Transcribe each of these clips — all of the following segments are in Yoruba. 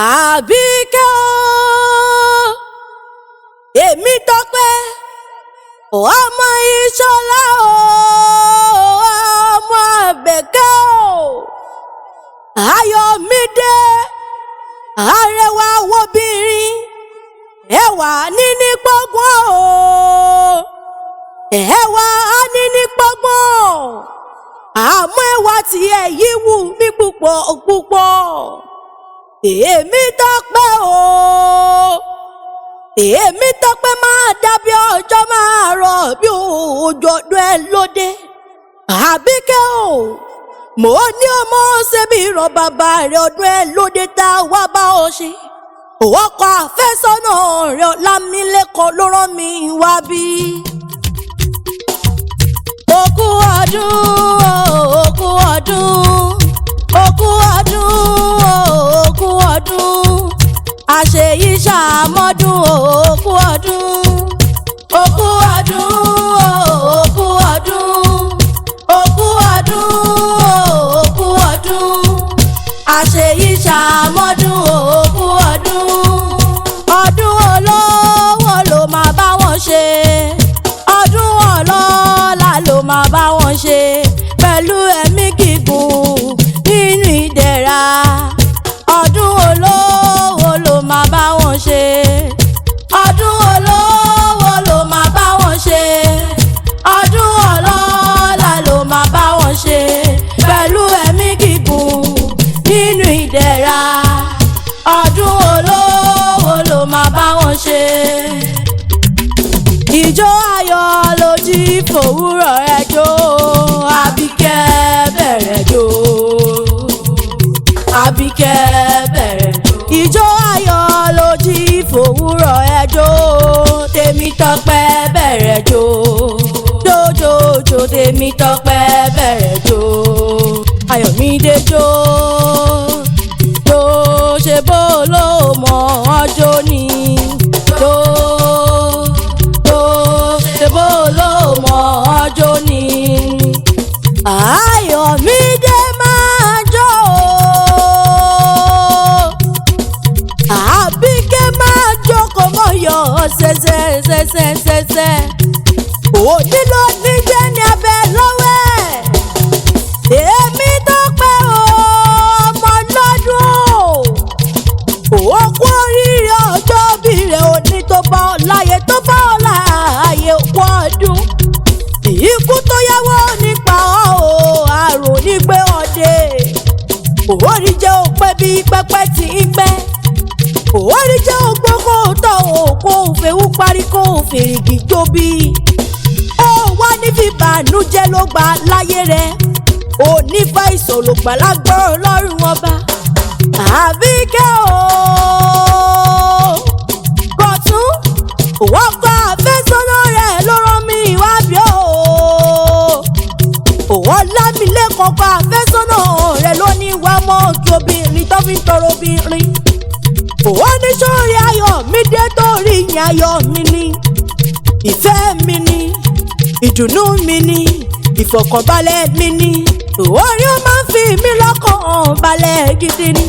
Àbíkẹ́ o, èmi Tọ́pẹ́ ọmọ Ìṣọ̀lá o, ọmọ Àbẹ̀kẹ́ o, Ayọ̀mídé arẹwà wobìnrin, ẹwà níní pọ́gbọ́n o, ẹwà níní pọ́gbọ́n, àmọ́ ẹwà tiẹ̀ yìí wù mí púpọ̀ púpọ̀. Èmi Tọ́pẹ́ o, èmi Tọ́pẹ́ máa dàbí ọjọ́, máa rọ̀ bí òjò, ọdún ẹ lóde. Àbíkẹ́ o, mo ní ọmọ ṣebí rọ bàbá rẹ, ọdún ẹ lóde tá a wá bá ọ ṣe. Ọkọ àfẹ́sọ́nà rẹ Ọlámilékan ló rán mi wá bí. Òkú ọdún, òkú ọdún, òkú ọdún, òkú ọdún, àṣeyí ṣàmọ́dún, òkú ọdún, òkú ọdún, òkú ọdún, òkú ọdún, òkú ọdún, àṣeyí ṣàmọ́dún, òkú ọdún. Ọdún olówó ló máa bá wọn ṣe, ọdún ọlọ́lá ló máa bá wọn ṣe, pẹ̀lú ẹ̀mí gígùn nínú ìdẹ̀ra. Ọdún olówó ló máa bá wọn ṣe, ọdún olówó ló máa bá wọn ṣe, ọdún ọlọ́lá ló máa bá wọn ṣe, pẹ̀lú ẹ̀mí gígùn nínú ìdẹ̀ra. Ọdún olówó ló máa bá wọn ṣe. Ìjó ayọ̀ ló jí fòwúrọ̀ ẹ jó, Àbíkẹ́ bẹ̀rẹ̀ jó, Àbíkẹ́ bẹ̀rẹ̀ jó. Ìjó ayọ̀ ló jí fòwúrọ̀ ẹ jó, Tèmítọ́pẹ́ bẹ̀rẹ̀ jó, jójójó, Tèmítọ́pẹ́ bẹ̀rẹ̀ jó. Ayọ̀mídé jó, jó, ṣe bó ló mọ̀ ọjọ́ ni, jó jó, ṣe bó ló mọ̀ ọjọ́ ni. Ayọ̀mídé máa jó o, Àbíkẹ́ máa jókòó mọ́yọ̀ ṣẹṣẹṣẹṣẹṣẹ. Òní ló ní jẹ́ ní abẹ́ lọ́wọ́ ẹ̀. Èmi Tọ́pẹ́ o, ọmọ lọ́dún o, òkú oríire ọjọ́ bí rẹ̀ òní tó bá ọ láyé, tó bá ọ láàyè, òkú ọdún. Ikú tó yáwó nípa ọ o, àrùn nígbé ọdẹ. Òwòrì jẹ́ òpẹ́ bí pẹ́pẹ́ tí ń pẹ́. Òwòrì jẹ́ ògbó kó tọ̀ ò, kó fèwú parí, kó fèrègì jóbi. Ó wá ní fìbànújẹ́ ló gbà láyé rẹ̀, ò ní fa ìṣòro gbàlágbọ́rọ̀ lọ́rùn ọba. Àbíkẹ́ o, kọ̀tún wọ́n kọ́ àfẹ́sọ́nà rẹ̀ ló rán mi wá bí o. Ọlámilékan kọ́ àfẹ́sọ́nà rẹ̀ ló ní wá mọ́ kí obìnrin tó fi ń tọrọ obìnrin. Ó ní sórí Ayọ̀mídé torí yẹn, ayọ̀ mi ni, ìfẹ́ mi ni, ìdùnnú mi ni, ìfọ̀kànbalẹ̀ mi ni. Orí ó máa ń fi mí lọ́kàn balẹ̀ gidi ni.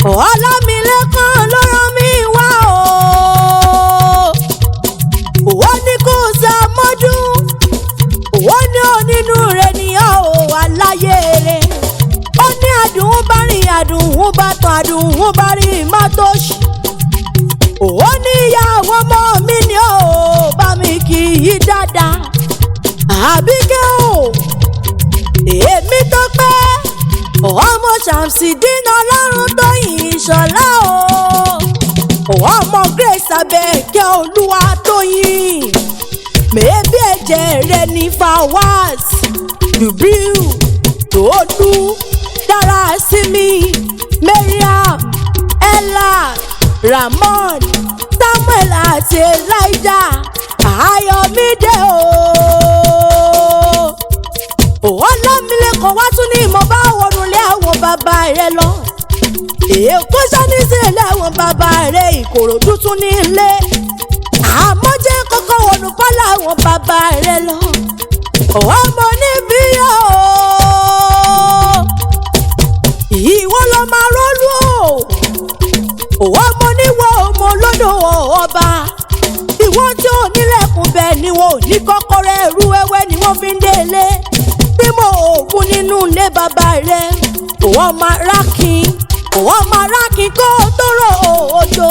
Ọlámilékan ló rán mi wá o. Ó ní kó sàmọ́dún, ó ní onínú rẹ̀ ni ó wà láyé rẹ̀. Ó ní àdùn bá rìn, àdùn bá tán, àdùn bá rìn má tó ṣì. Ó ní ìyàwó ọmọ mi ni ó bá mi kì í dáadáa. Àbíkẹ́ o, èmi Tọ́pẹ́ ọmọ Ṣàmṣìdínà Ọlọ́run Tóyìn Ìṣọ̀lá o, ọmọ Grace Abẹ́kẹ́ Olúwa Tóyìn, mèébí ẹ̀jẹ̀ rẹ ní Fawaz Jubril Tòólú dára sí mi, Mariam, Ella, Ramon, Samuel àti Elijah. Ayọ̀mídé o, Ọlámilékan wá tún ní mo bá wọnú ilé àwọn bàbá rẹ lọ. Èkó sani sí ilé àwọn bàbá rẹ, Ìkòròdú tún ní ilé, àmọ́ jẹ́ kọ́kọ́ wọnú pálá àwọn bàbá rẹ lọ. Ọmọ níbí o, ìwọ ló máa rọ́lú o. lọ́dọ̀ ọba. Ìwọ tí ò nílẹ̀kùn bẹ́ẹ̀ ni wọn ò ní kọ́kọ́rọ́ ẹrú wẹ́wẹ́ ni wọ́n fi ń délé. Bímọ òògùn nínú ilé bàbá rẹ̀, òun máa rákin, òun máa rákin kó o tó rò òjò.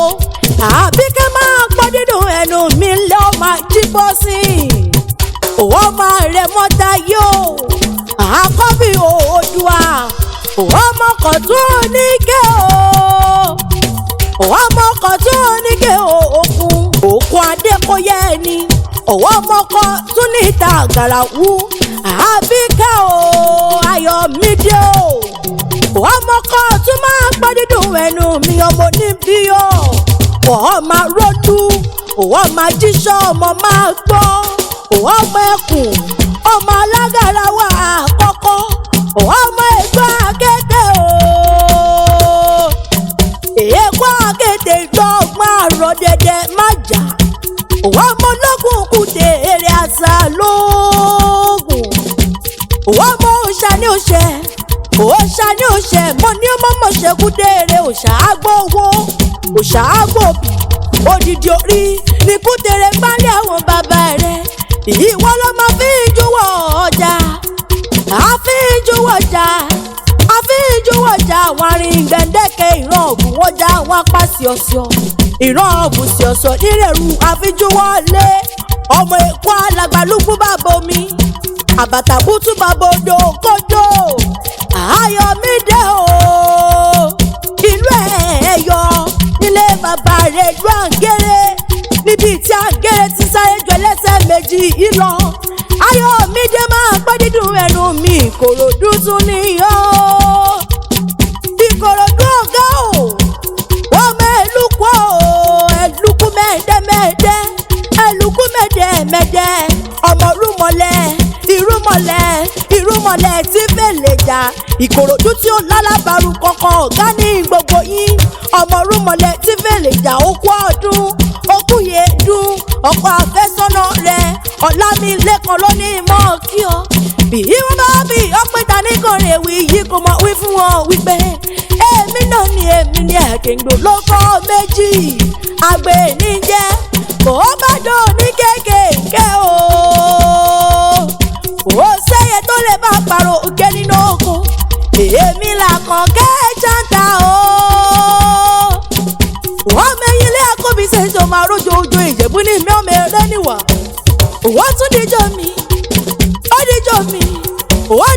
Àbíkẹ́ máa gbọ́ dídùn ẹnu mi lọ́ máa jí bọ́ sí i. Òun máa rẹ̀ mọ́ta yóò, àkọ́bí Oòduà, òun mọ̀kàn tó ní ké o, òun mọ̀kàn tó ní ké o. Òkun òkun Adékóyè ẹni, òun mọ̀kàn tún ní ìta àgàràwú. Àbíkẹ́ o, Ayọ̀mídé o, òun mọ̀kàn tún máa gbọ́ dídùn ẹnu mi ọmọ níbí o. Òun máa rọ́dú, òun máa jíṣọ́, ọmọ máa gbọ́, òun ọmọ ẹkùn, ọmọ alágara wà àkọ́kọ́, òun ọmọ ẹ̀gbọ́n akéde o. Èèkó akéde ìgbọ́gbọ́n àrọ̀ dẹ̀dẹ̀ má jà, òun ọmọ ológun kùtè èrè àṣà lóògùn, òun ọmọ òòṣà ní òṣè, òòṣà ní òṣè, mo ní ọmọ mọ̀ṣẹ́kù dèrè òòṣà àgbọ̀wọ́, òòṣà àgbọ̀bì, odidi orí ní kùtèrè gbálẹ̀ àwọn bàbá rẹ̀. Ìwọ ló máa fi ń jọ̀wọ́ ọjà, àfi ń jọ̀wọ́ ọjà, àfi ń jọ̀wọ́ ọjà. Àwọn arìn gbẹ̀ǹdẹ̀kẹ̀ ìran ọ̀bùn wọ́n já wọn apá síọ̀síọ̀, ìran ọ̀bùn síọ̀síọ̀ nírẹ̀rù àfijúwọ́ lé. Ọmọ Èkó alàgbàlúgbú bàbá omi, àbàtàbùtù bàbá odò kódò. Ayọ̀mídé o, ìlú Ẹ̀yọ́ nílé bàbá rẹ̀ ìlú Àǹgẹ̀rẹ̀, níbi tí Àǹgẹ̀rẹ̀ ti sáré ju ẹlẹ́sẹ̀ méjì ìlọ. Ayọ̀mídé máa gbọ́ dídùn ẹnu mi, Ìkòròdú tún níyọ́, Ìkòròdú ọ̀gá o, wọ́n mẹ́lùkù o, ẹ̀lùkù mẹ́ẹ̀dẹ́mẹ́ẹ̀dẹ́, ẹ̀lùkù mẹ́ẹ̀dẹ́mẹ́ẹ̀dẹ́, ọmọ rúmọlẹ̀, ìrúmọlẹ̀, ìrúmọlẹ̀ tí fèlè jà. Ìkòròdú tí ó lálábàárù kankan ọ̀gá ní gbogbo yín, ọmọ rúmọlẹ̀ tí fèlè jà, okú ọdún, okú yèédún, ọkọ àfẹ́sọ́nà rẹ̀ Ọlámilékan ló ní mọ́ kí ọ. Bí wọ́n bá bí ọpẹ́ta ní kòrè wí yìí kò mọ̀ wí fún wọn wípé èmi náà ni èmi ni ẹ̀kẹ́ngbò ló kọ́ méjì àgbẹ̀ níjẹ́ kò bá dùn ní kéékèèké o. Kò sẹ́yẹ tó lè bá pàrọ̀ òkè nínú oko, èmi là kàn kẹ́ ṣáńtà o. Wọ́n mẹ́yìn ilé akóbi ṣe ń sọ máa rójò ojú Ìjẹ̀bú ní mi ọmọ eré níwà. Wọ́n tún díjọ́ mi, ó díjọ́ mi, wọ́n